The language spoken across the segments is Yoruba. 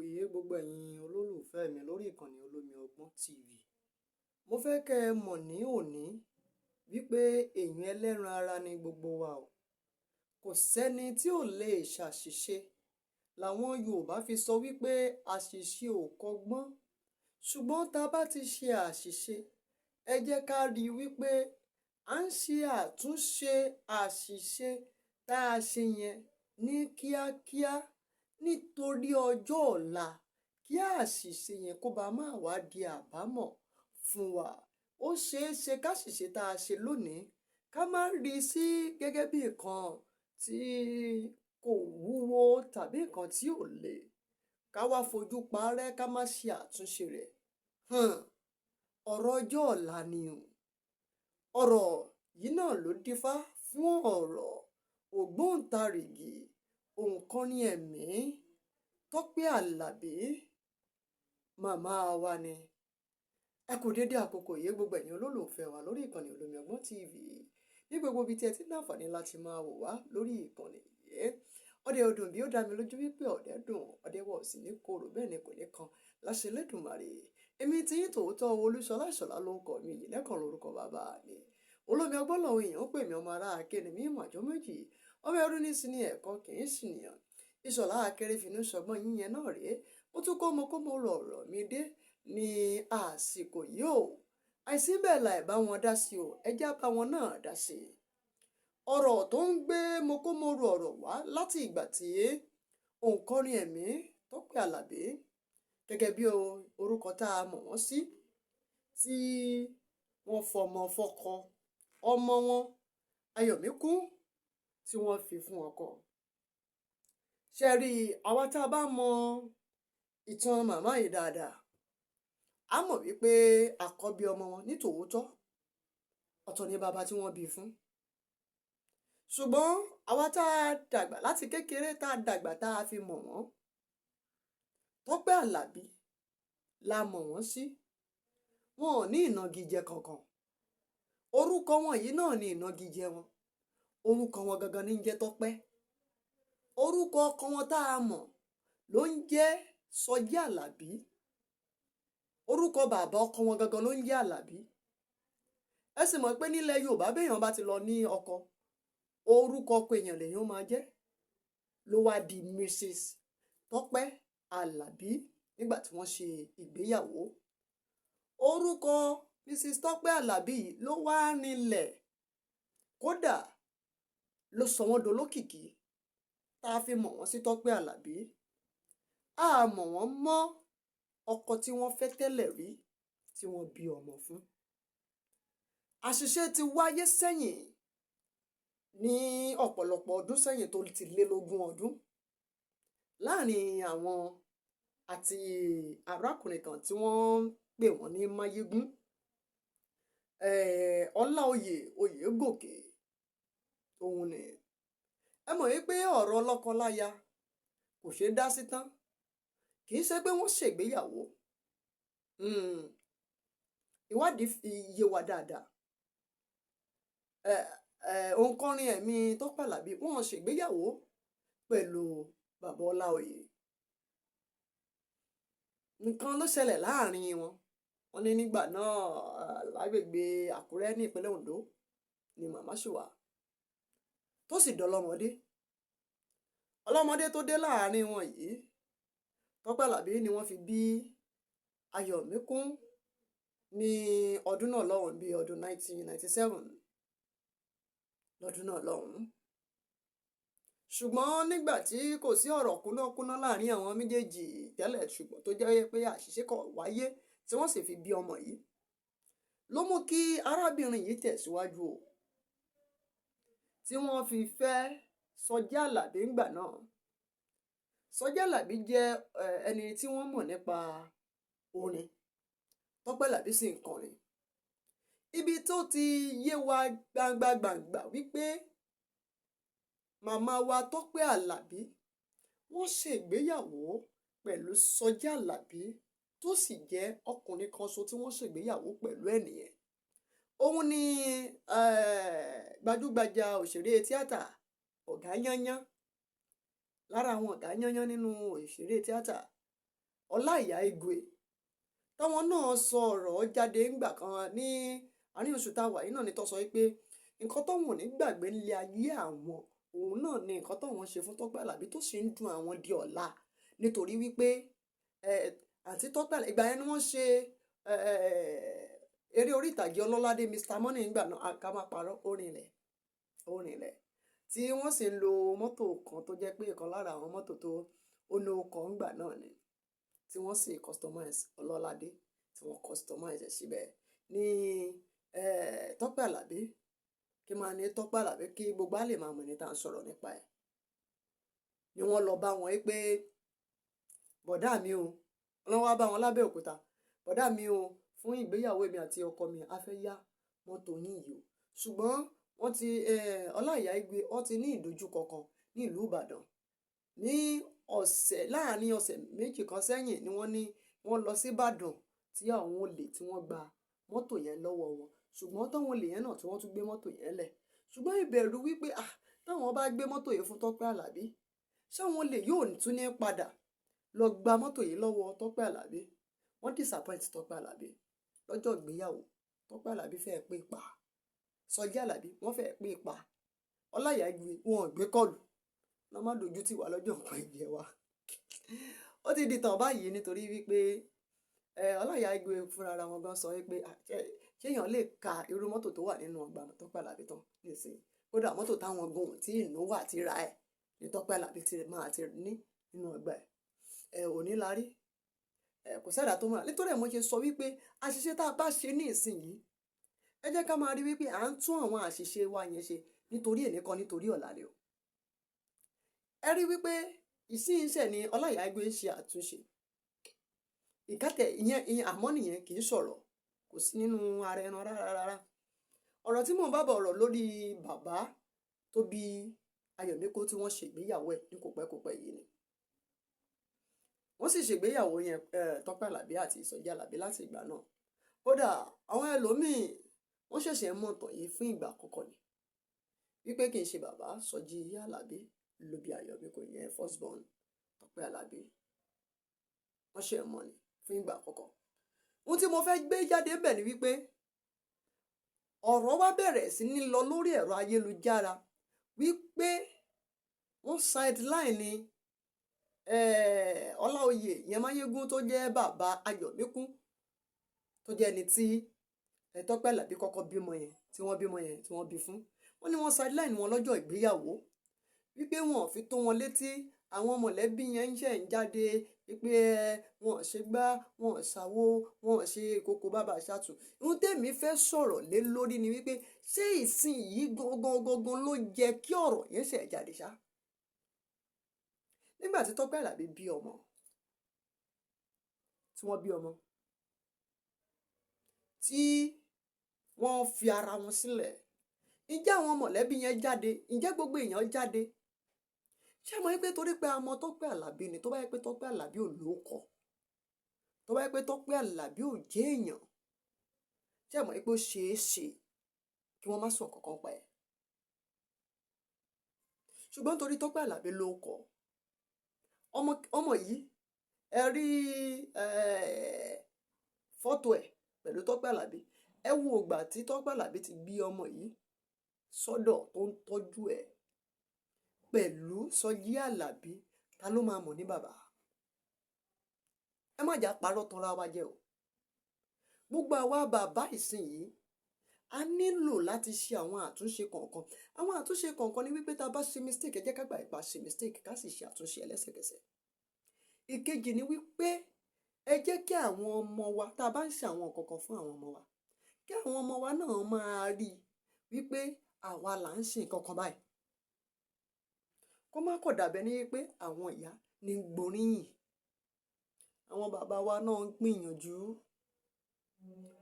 Yìí, gbogbo ẹ̀yin olólùfẹ́ mi lórí ìkànnì Olómi Ọgbọ́n TV. Mo fẹ́ kẹ́ ẹ mọ̀ ní òní wípé èèyàn ẹlẹ́ran ara ni gbogbo wa o. Kò sẹ́ni tí ò lè ṣàṣìṣe. Làwọn Yorùbá fi sọ wípé àṣìṣe ò kọ́gbọ́n. Ṣùgbọ́n tá a bá ti ṣe àṣìṣe, ẹ jẹ́ ká rí i wípé à ń ṣe àtúnṣe àṣìṣe tá a ṣe yẹn ní kíákíá nítorí ọjọ́ ọ̀la, kí àṣìṣe yẹn kó bá máa wá di àbámọ̀ fún wa. Ó ṣeé ṣe káṣìṣe tá a ṣe lónìí ká má rí i sí gẹ́gẹ́ bí nǹkan tí kò wúwo tàbí nǹkan tí ò le, ká wá fojú parẹ́, ká má ṣe àtúnṣe rẹ̀. Ọ̀rọ̀ ọjọ́ ọ̀la ni o. Ọ̀rọ̀ yìí náà ló dífá fún ọ̀rọ̀ ògbóǹtarìgì òǹkọrin ẹ̀mí Tọ́pẹ́ Àlàbí, màmá wa ni. Ẹ kú dédé àkókò yìí, gbogbo ẹ̀yin olólùfẹ́ wa lórí ìkànnì Olómi Ọgbọ́n TV, ní gbogbo ibi tí ẹ ti ní àǹfààní láti máa wò wá lórí ìkànnì yìí. Ọdẹ ọdún bí ó dá mi lójú wípé ọdẹ dùn, ọdẹ wọ̀ sí ní koro, bẹ́ẹ̀ ni kò ní kan láṣẹ Elédùmarè. Èmi tí yín tòótọ́, Olúṣọlá Ìṣọ̀lá ló ń kọ mi yìí lẹ́kàn lórúkọ bàbá mi. Olómi Ọgbọ́n làwọn èèyàn ń pè mí. Ọmọ ará akéde mi, ìmọ̀ àjọ méjì ọmọ ẹrú ní sí ní ẹ̀kọ́ kì í sì nìyàn. Ìṣọ̀lá akérèfínú ṣọgbọ́n yíyẹn náà rèé. Ó tún kó mo kó mo rọ̀ ọ̀rọ̀ mi dé ní àsìkò yìí o. Àìsí bẹ́ẹ̀ láì bá wọn dá sí o, ẹjá bá wọn náà dá sí i. Ọ̀rọ̀ tó ń gbé mo kó mo rò ọ̀rọ̀ wá láti ìgbà tí òǹkọrin ẹ̀mí Tọ́pẹ́ Àlàbí, gẹ́gẹ́ bí orúkọ tá a mọ̀ wọ́n sí, tí wọ́n fọmọ fọ́kọ, ọmọ wọn Ayọ̀míkún tí wọ́n fi fún ọkọ. Ṣe rí àwa tá a bá mọ ìtàn màmá yìí dáadáa, a mọ̀ wípé àkọ́bí ọmọ wọn ní tòótọ́, ọ̀tọ̀ ni bàbá tí wọ́n bí fún. Ṣùgbọ́n àwa tá a dàgbà láti kékeré, tá a dàgbà tá a fi mọ̀ wọ́n, Tọ́pẹ́ Àlàbí la mọ̀ wọ́n sí. Wọn ò ní ìnagijẹ kankan. Orúkọ wọn yìí náà ní ìnagijẹ wọn. Orúkọ wọn gangan ní ń jẹ́ Tọ́pẹ́. Orúkọ ọkọ wọn tá a mọ̀ ló ń jẹ́ Sọjí Àlàbí. Orúkọ bàbá ọkọ wọn gangan ló ń jẹ́ Àlàbí. Ẹ sì mọ̀ pé nílẹ̀ Yorùbá, béèyàn bá ti lọ ní ọkọ, orúkọ ọkọ èèyàn lèèyàn máa jẹ́. Ló wá di Mrs. Tọ́pẹ́ Àlàbí nígbà tí wọ́n ṣe ìgbéyàwó. Orúkọ Mrs. Tọ́pẹ́ Àlàbí ló wá rinlẹ̀, kódà ló sọ wọ́n dolókìkí tá a fi mọ̀ wọ́n sí Tọ́pẹ́ Àlàbí. A mọ̀ wọ́n mọ́ ọkọ tí wọ́n fẹ́ tẹ́lẹ̀ rí, tí wọ́n bí ọmọ fún. Àṣìṣe ti wáyé sẹ́yìn ní ọ̀pọ̀lọpọ̀ ọdún sẹ́yìn tó ti lé lógún ọdún láàrin àwọn àti arákùnrin kan tí wọ́n ń pè wọ́n ní Máyégún, Ọláoyè Oyègòkè. Òun ni ẹ mọ̀ wípé ọ̀rọ̀ lọ́kọ-láya kò ṣeé dá sí tán. Kì í ṣe pé wọ́n ṣègbéyàwó. Ìwádìí fi yé wa dáadáa. Òǹkọrin ẹ̀mí Tọ́pẹ́ Àlàbí, wọ́n ṣègbéyàwó pẹ̀lú bàbá Ọláoyè. Nǹkan ló ṣẹlẹ̀ láàrin wọn. Wọ́n ní nígbà náà, lágbègbè Àkúrẹ́ ní ìpínlẹ̀ Oǹdó ni màmá ṣì wà, tó sì dọlọ́mọdé. Ọlọ́mọdé tó dé láàrin wọn yìí, Tọ́pẹ́ Àlàbí ni wọ́n fi bí Ayọ̀míkún ní ọdún náà lọ́hùn, bí ọdún 1997 lọ́dún náà lọ́hùn. Ṣùgbọ́n nígbà tí kò sí ọ̀rọ̀ kúnákúná láàrin àwọn méjèèjì tẹ́lẹ̀, ṣùgbọ́n tó jẹ́ pé àṣìṣe kan wáyé tí wọ́n sì fi bí ọmọ yìí, ló mú kí arábìnrin yìí tẹ̀síwájú o, tí wọ́n fi fẹ́ Sọjí Àlàbí ńgbà náà. Sọjí Àlàbí jẹ́ ẹni tí wọ́n mọ̀ nípa orin. Tọ́pẹ́ Àlàbí sì ń kọrin. Ibi tó ti yé wa gbangba gbangba wípé màmá wa Tọ́pẹ́ Àlàbí wọ́n ṣègbéyàwó pẹ̀lú Sọjí Àlàbí, tó sì jẹ́ ọkùnrin kan ṣo tí wọ́n ṣègbéyàwó pẹ̀lú ẹ̀ nìyẹn. Òun ni gbajúgbajà òṣèré tíátà, ọ̀gá yányán, lára àwọn ọ̀gá yányán nínú òṣèré tíátà. Ọláìyá Igwe, táwọn náà sọ ọ̀rọ̀ jáde ńgbà kan ní àárín oṣù tá a wà yìí náà ni, tó sọ wípé nǹkan tóun ò ní gbàgbé nílé ayé àwọn, òun náà ni nǹkan tóun ṣe fún Tọ́pẹ́ Àlàbí tó sì ń dùn àwọn di ọ̀la, nítorí wípé àǹtí Tọ́pẹ́, ìgbà yẹn ni wọ́n ṣe eré orí ìtàgé Ọlọ́ládé Mr Money ńgbà náà, ká má parọ́, orin ilẹ̀ tí wọ́n sì ń lo mọ́tò kan tó jẹ́ pé ìkan lára àwọn mọ́tò tó ó ní ọkọ̀ ńgbà náà ni, tí wọ́n sì customize Ọlọ́ládé, tí wọ́n customize ẹ̀ síbẹ̀ ní Tọ́pẹ́ Àlàbí. Kí máa ní Tọ́pẹ́ Àlàbí kí gbogbo á lè máa mọ̀ ní tá à ń sọ̀rọ̀ nípa ẹ̀ ni. Wọ́n lọ bá wọn pé, "Bọ̀dá mi o," wọ́n wá bá wọn lábẹ́òkúta, "Bọ̀dá mi o, fún ìgbéyàwó èmi àti ọkọ mi, a fẹ́ yá mọ́tò yín yìí o." Ṣùgbọ́n wọ́n ti, Ọláìyá Igwe, wọ́n ti ní ìdojúkọ kan ní ìlú Ìbàdàn ní ọ̀sẹ̀, láàrin ọ̀sẹ̀ 2 kan sẹ́yìn ni. Wọ́n ní wọ́n lọ sí Ìbàdàn tí àwọn olè tí wọ́n gba mọ́tò yẹn lọ́wọ́ wọn, ṣùgbọ́n táwọn olè yẹn náà tí wọ́n tún gbé mọ́tò yẹn lẹ̀. Ṣùgbọ́n ìbẹ̀rù wípé, ah, táwọn bá gbé mọ́tò yìí fún Tọ́pẹ́ Àlàbí, ṣáwọn olè yóò tún ní padà lọ gba mọ́tò yìí lọ́wọ́ Tọ́pẹ́ Àlàbí? Wọ́n disappoint Tọ́pẹ́ Àlàbí lọ́jọ́ ìgbéyàwó. Tọ́pẹ́ Àlàbí fẹ́ẹ́ pé pa Sọjí Àlàbí, wọ́n fẹ́ẹ́ pé pa Ọláìyá Igwe, wọn ò gbé kọlù lọ́ má dojú tì wá lọ́jọ́ nǹkan ìjẹ wa. Ó ti di tàn báyìí, nítorí wípé Ọláìyá Igwe fúnra ra wọn gan sọ wípé ṣéèyàn lè ka irú mọ́tò tó wà nínú ọgbà Tọ́pẹ́ Àlàbí tán nísìnyí? Kódà mọ́tò táwọn gan tí ìnú wà ti ra ẹ̀ ní Tọ́pẹ́ Àlàbí ti máa ti ní nínú ọgbà ẹ̀. Ẹ̀ òní la rí ẹ̀, kò sẹ́dá tó mọ̀. Nítorí ẹ̀ mo ṣe sọ wípé àṣìṣe tá a bá ṣe ní ìsinyìí, ẹ jẹ́ ká máa rí wípé à ń tún àwọn àṣìṣe wa yẹn ṣe, nítorí èní kan, nítorí ọ̀la ni o. Ẹ rí wípé ìsinsẹ̀ ni Ọláìyá Igwe ń ṣe àtúnṣe ìkátẹ̀ ìyẹn ìyẹn, àmọ́ nìyẹn kì í sọ̀rọ̀, kò sí nínú ara ẹran rárá rárá. Ọ̀rọ̀ tí mò ń bá bọ̀, ọ̀rọ̀ lórí bàbá tó bí Ayọ̀míkún tí wọ́n ṣègbéyàwó ẹ̀ ní kòpẹ́kòpẹ́ yìí ni. Wọ́n sì ṣègbéyàwó yẹn, Tọ́pẹ́ Àlàbí àti Ìsọjí Àlàbí. Láti ìgbà náà, kódà àwọn ẹlòmíì wọ́n ṣẹ̀ṣẹ̀ mọ̀ tàn yìí fún ìgbà àkọ́kọ́ ni, wípé kì í ṣe bàbá Sọjí Àlàbí ló bí Ayọ̀míkún yẹn, first born Tọ́pẹ́ Àlàbí. Wọ́n ṣẹ̀ mọ̀ ni fún ìgbà àkọ́kọ́. Ohun tí mo fẹ́ gbé jáde bẹ̀ ni wípé ọ̀rọ̀ wá bẹ̀rẹ̀ sí ní lọ lórí ẹ̀rọ ayélujára wípé wọ́n sideline ni Ọláoyè yẹn, Máyégún, tó jẹ́ bàbá Ayọ̀míkún, tó jẹ́ ẹni tí Tọ́pẹ́ Àlàbí kọ́kọ́ bímọ yẹn, tí wọ́n bímọ yẹn, tí wọ́n bí fún. Wọ́n ní wọ́n sideline wọn lọ́jọ́ ìgbéyàwó, wípé wọn ò fi tó wọn létí. Àwọn mọ̀lẹ́bí yẹn ń ṣẹ̀ ń jáde wípé wọn ò ṣe gbá, wọn ò ṣàwo, wọn ò ṣe kókó bàbá ṣàtù. Ohun tèmi fẹ́ sọ̀rọ̀ lé lórí ni wípé, ṣé ìsìn yìí gangan gangan ló yẹ kí ọ̀rọ̀ yẹn ṣẹ̀ jáde ṣá? Nígbà tí Tọ́pẹ́ Àlàbí bí ọmọ, tí wọ́n bí ọmọ, tí wọ́n fi ara wọn sílẹ̀, ǹjẹ́ àwọn mọ̀lẹ́bí yẹn jáde? Ǹjẹ́ gbogbo èèyàn jáde? Ṣé mo yẹ pé torí pé a mọ Tọ́pẹ́ Àlàbí ni? Tó bá yẹ pé Tọ́pẹ́ Àlàbí ò lóko, tó bá yẹ pé Tọ́pẹ́ Àlàbí ò jẹ́ èèyàn, ṣé mo yẹ pé ó ṣeé ṣe kí wọ́n má sọ kankan pa ẹ̀? Ṣùgbọ́n torí Tọ́pẹ́ Àlàbí lóko, ọmọ ọmọ yìí, ẹ rí fọ́tò ẹ̀ pẹ̀lú Tọ́pẹ́ Àlàbí. Ẹ wo ìgbà tí Tọ́pẹ́ Àlàbí ti gbé ọmọ yìí sọ́dọ̀ tó ń tọ́jú ẹ̀ pẹ̀lú Sọjí Àlàbí, ta ló máa mọ̀ ní bàbá? Ẹ má jà parọ́ tanra wa jẹ́ o. Gbogbo àwa bàbá ìsinyìí, a nílò láti ṣe àwọn àtúnṣe kọ̀ọ̀kan. Àwọn àtúnṣe kọ̀ọ̀kan ni wípé, tá a bá ṣe mistake, ẹ jẹ́ ká gbà ìpa ṣe mistake, ká sì ṣe àtúnṣe ẹlẹ́sẹ̀kẹsẹ̀. Ìkejì ni wípé, ẹ jẹ́ kí àwọn ọmọ wa, tá a bá ń ṣe àwọn nǹkan kan fún àwọn ọmọ wa, kí àwọn ọmọ wa náà máa rí i wípé àwa là ń ṣe nǹkan kan báyìí, kó má kọ̀ dàbẹ́ ní wípé àwọn ìyá ní gbóríyìn. Àwọn bàbá wa náà ń gbìyànjú.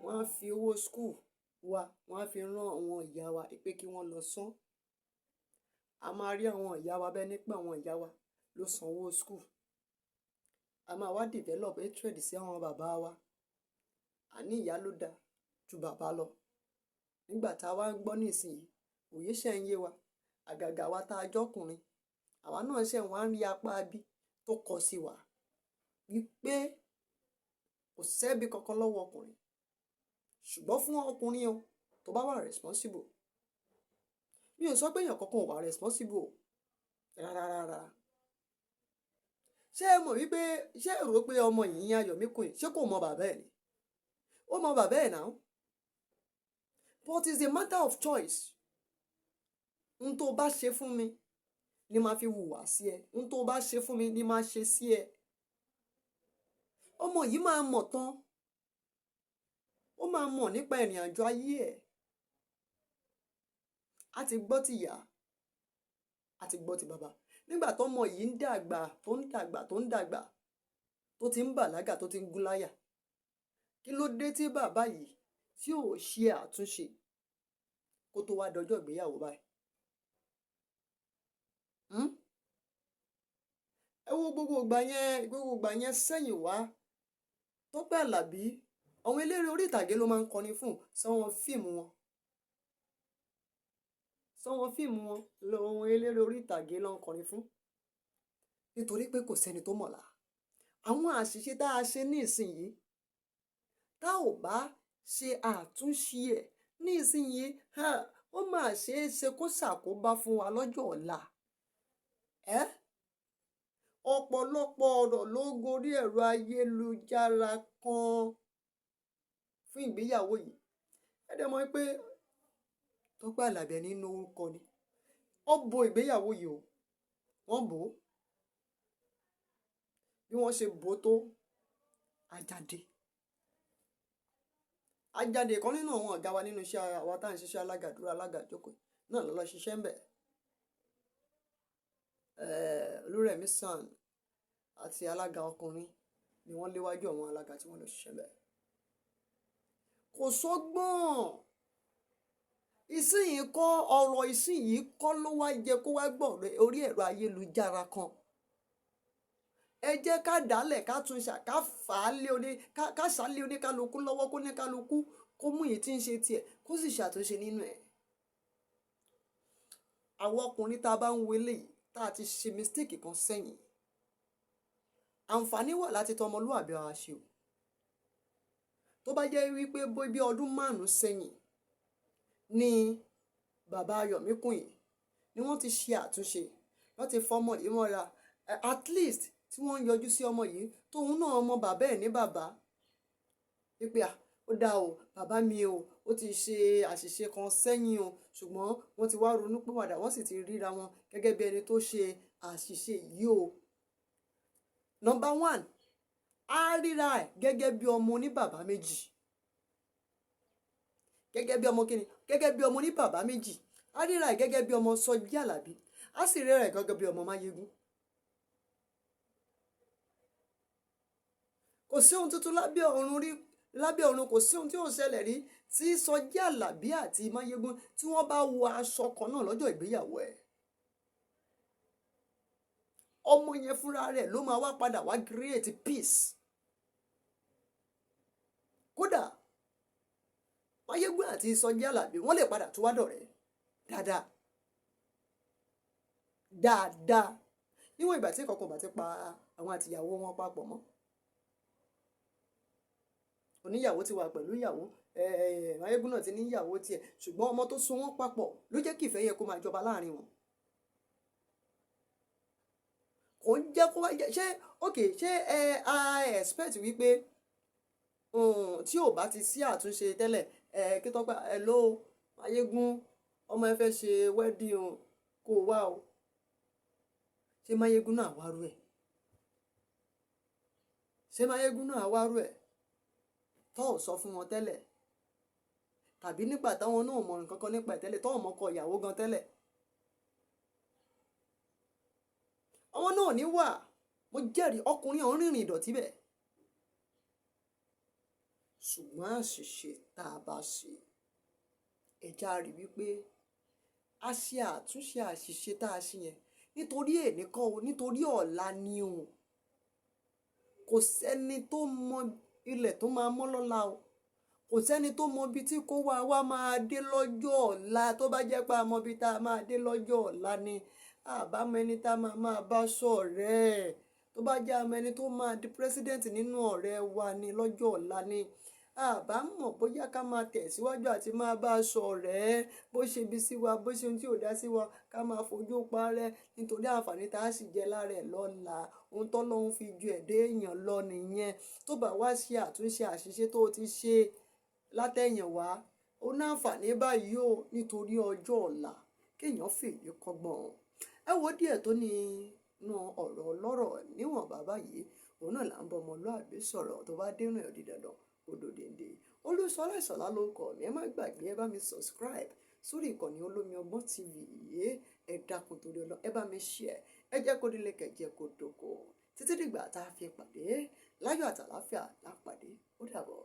Wọ́n á fi owó school wa, wọ́n á fi rán àwọn ìyá wa pé kí wọ́n lọ san. A máa rí àwọn ìyá wa bẹ́ẹ̀ ní pé àwọn ìyá wa ló san owó school. A máa wá develop hatred sí àwọn bàbá wa. Àní ìyá ló dáa ju bàbá lọ. Nígbà tá a wá ń gbọ́ nísìnyí, òye ṣẹ̀ ń yé wa. Àgàgà wa tá a jọ́kùnrin, àwa náà ṣẹ̀ wá ń rí apá bí tó kọ sí wa. Wípé kò sẹ́bi kankan lọ́wọ́ ọkùnrin, ṣùgbọ́n fún ọkùnrin o tó bá wà responsible, mi ò sọ pé èèyàn kankan ò wà responsible o, rárá rárá. Ṣé ẹ mọ̀ wípé, ṣé ẹ rò pé ọmọ yìí, Ayọ̀míkùn yìí, ṣé kò mọ bàbá ẹ̀ ni? Ó mọ bàbá ẹ̀ náà, but it's a matter of choice. N tó bá ṣe fún mi ni máa fi hùwà sí ẹ, n tó bá ṣe fún mi ni máa ṣe sí ẹ. Ọmọ yìí máa mọ̀ tán, ó máa mọ̀ nípa ìrìn àjò ayé ẹ̀. A ti gbọ́ ti ìyá, a ti gbọ́ ti bàbá. Nígbà tọ́mọ yìí ń dàgbà, tó ń dàgbà, tó ń dàgbà, tó ti ń bàlágà, tó ti ń gún láyà, kí ló dé tí bàbá yìí tí ò ṣe àtúnṣe kó tó wá dọjọ́ ìgbéyàwó báyìí? Hmm? Ẹ wo gbogbo ìgbà yẹn, gbogbo ìgbà yẹn sẹ́yìn wá, Tọ́pẹ́ Àlàbí, àwọn eléré orí ìtàgé ló máa ń kọrin fún sọ́wọ́n fíìmù wọn, sọ́wọ́n fíìmù wọn lọ́wọ́. Eléré orí ìtàgé ló ń kọrin fún, nítorí pé kò sẹ́ni tó mọ̀la. Àwọn àṣìṣe tá a ṣe ní ìsinyìí, tá ò bá ṣe àtúnṣe ẹ̀ ní ìsinyìí, ó máa ṣe é ṣe kó ṣàkóbá fún wa lọ́jọ́ ọ̀la. Ẹ́ ọ̀pọ̀lọpọ̀ ọ̀rọ̀ ló gorí ẹ̀rọ ayélujára kan fún ìgbéyàwó yìí. Ẹ dẹ̀ mọ̀ pé Tọ́pẹ́ Àlàbí ẹni nínú orúkọ ni ó bo ìgbéyàwó yìí o. Wọ́n bò ó, bí wọ́n ṣe bò ó tó ajáde ajáde. Kan nínú àwọn ọ̀gá wa nínú iṣẹ́ àwa tá à ń ṣiṣẹ́ alága dúró, alága jókòó náà ló lọ ṣiṣẹ́ ń bẹ̀. Olúrẹ̀mí San àti alága ọkùnrin ni wọ́n léwájú àwọn alága tí wọ́n lọ ṣiṣẹ́ bẹ̀. Kò sọ́gbọ́n ìsinyìí kọ́, ọ̀rọ̀ ìsinyìí kọ́ ló wá jẹ kó wá gbọ́ orí ẹ̀rọ ayélujára kan. Ẹ jẹ́ ká dálẹ̀, ká tún ṣà, ká fà á lé oní, ká ṣà lé oníkálukú lọ́wọ́, kó oníkálukú kó mú èyí tí ń ṣe tiẹ̀, kó sì ṣàtúnṣe nínú ẹ̀. Àwọn ọkùnrin tá a bá ń wo eléyìí, tá a ti ṣe mistake kan sẹ́yìn, àǹfààní wà láti tọ́ ọmọlúwàbí wa ṣe o. Tó bá jẹ́ wípé bí ọdún 5 sẹ́yìn ni bàbá Ayọ̀míkùn yìí ni wọ́n ti ṣe àtúnṣe, wọ́n ti fọmọ yìí mọ́ra, at least tí wọ́n ń yọjú sí ọmọ yìí, tóun náà ọmọ bàbá ẹ̀ ní bàbá, wípé à ó dáa o, bàbá mi o, ó ti ṣe àṣìṣe kan sẹ́yìn o, ṣùgbọ́n wọ́n ti wá ronú pìwàdà, wọ́n sì ti ríra wọn gẹ́gẹ́ bí ẹni tó ṣe àṣìṣe yìí o. Number one, á ríra ẹ̀ gẹ́gẹ́ bí ọmọ oníbàbá méjì. Gẹ́gẹ́ bí ọmọ kíni? Gẹ́gẹ́ bí ọmọ oníbàbá méjì. Á ríra ẹ̀ gẹ́gẹ́ bí ọmọ Sọjí Àlàbí, á sì ríra ẹ̀ gẹ́gẹ́ bí ọmọ Máyégún. Kò sí ohun tuntun lábẹ́ ọ̀run rí, lábẹ́ ọ̀run kò sí ohun tí ò ṣẹlẹ̀ rí. Tí Sọjí Àlàbí àti Máyégún tí wọ́n bá wọ aṣọ kan náà lọ́jọ́ ìgbéyàwó ẹ̀, ọmọ yẹn fúnra rẹ̀ ló máa wá padà wá create peace. Kódà Máyégún àti Sọjí Àlàbí, wọ́n lè padà tún wá dọ̀rẹ́ dáadáa dáadáa, níwọ̀n ìgbà tí kankan bá ti pa àwọn àtìyàwó wọn papọ̀ mọ́. Oníyàwó ti wà pẹ̀lú ìyàwó, Máyégún náà ti ní ìyàwó tiẹ̀, ṣùgbọ́n ọmọ tó so wọ́n papọ̀ ló jẹ́ kí ìfẹ́ yẹ kó máa jọba láàrin wọn. Kò ń jẹ́ kó wá jẹ́ ṣé ok, ṣé ẹ a expect wípé tí ò bá ti sí àtúnṣe tẹ́lẹ̀, ẹ kí Tọ́pẹ́, hello Máyégún, ọmọ ẹ fẹ́ ṣe wedding o, kó o wá o, ṣé Máyégún náà wá rú ẹ̀? Ṣé Máyégún náà wá rú ẹ̀ tó ò sọ fún wọn tẹ́lẹ̀, tàbí nígbà táwọn náà mọ nǹkan kan nípa ẹ̀ tẹ́lẹ̀, tó ò mọkọ ìyàwó gan tẹ́lẹ̀? Àwọn náà ní wà. Mo jẹ́rìí ọkùnrin ọ̀hún rìnrìn ìdọ̀tí bẹ́ẹ̀. Ṣùgbọ́n àṣìṣe tá a bá ṣe, ẹja rí wípé a ṣe àtúnṣe àṣìṣe tá a ṣe yẹn, nítorí èní kọ́ o, nítorí ọ̀la ni o. Kò sẹ́ni tó mọ ilẹ̀ tó máa mọ́ lọ́la o. Kò sẹ́ni tó mọ ibi tí kó wá wá máa dé lọ́jọ́ ọ̀la. Tó bá jẹ́ pé a mọ ibi tá a máa dé lọ́jọ́ ọ̀la ni, àbámọ̀ ẹni tá a máa máa bá ṣọ̀rẹ́. Tó Tó bá jẹ́ àmọ́ ẹni tó máa di president nínú ọ̀rẹ́ wa ni lọ́jọ́ ọ̀la ni, àbá mọ̀ bóyá ká máa tẹ̀síwájú àti máa bá a ṣọ̀rẹ́. Bó ṣe bí sí wa, bó ṣe ohun tí ò dá sí wa, ká máa fojú parẹ́ nítorí àǹfààní tá a sì jẹ lára ẹ̀ lọ́la. Ohun tọ́lọ́hun fi ju ẹ̀dá èèyàn lọ nìyẹn. Tó bá wá ṣe àtúnṣe àṣìṣe tó ti ṣe látẹ̀yìn wá, ó ní àǹfààní báyìí o, nítorí ọjọ́ ọ̀la, kéèyàn fèyí kọ́gbọ́n. Ẹ wo díẹ̀ tó ní inú ọ̀rọ̀ ọlọ́rọ̀ níwọ̀n bàbá yìí, òun náà là ń bọ ọmọlúàbí sọ̀rọ̀. Tó bá dénú ẹ̀, ó di dandan odòdìndé. Olúṣọlá Ìṣọ̀lá ló kọ mi. Ẹ má gbàgbé, ẹ bá mi subscribe sórí ìkànnì Olómi Ọgbọ́n TV yìí. Ẹ dákun, torí ọlọ́, ẹ bá mi share, ẹ jẹ́ kó délé kẹ̀jẹ́ kó dòkó. Títí dìgbà tá a fi pàdé láyọ̀ àtàláfíà lápàdé, ó dàbọ̀.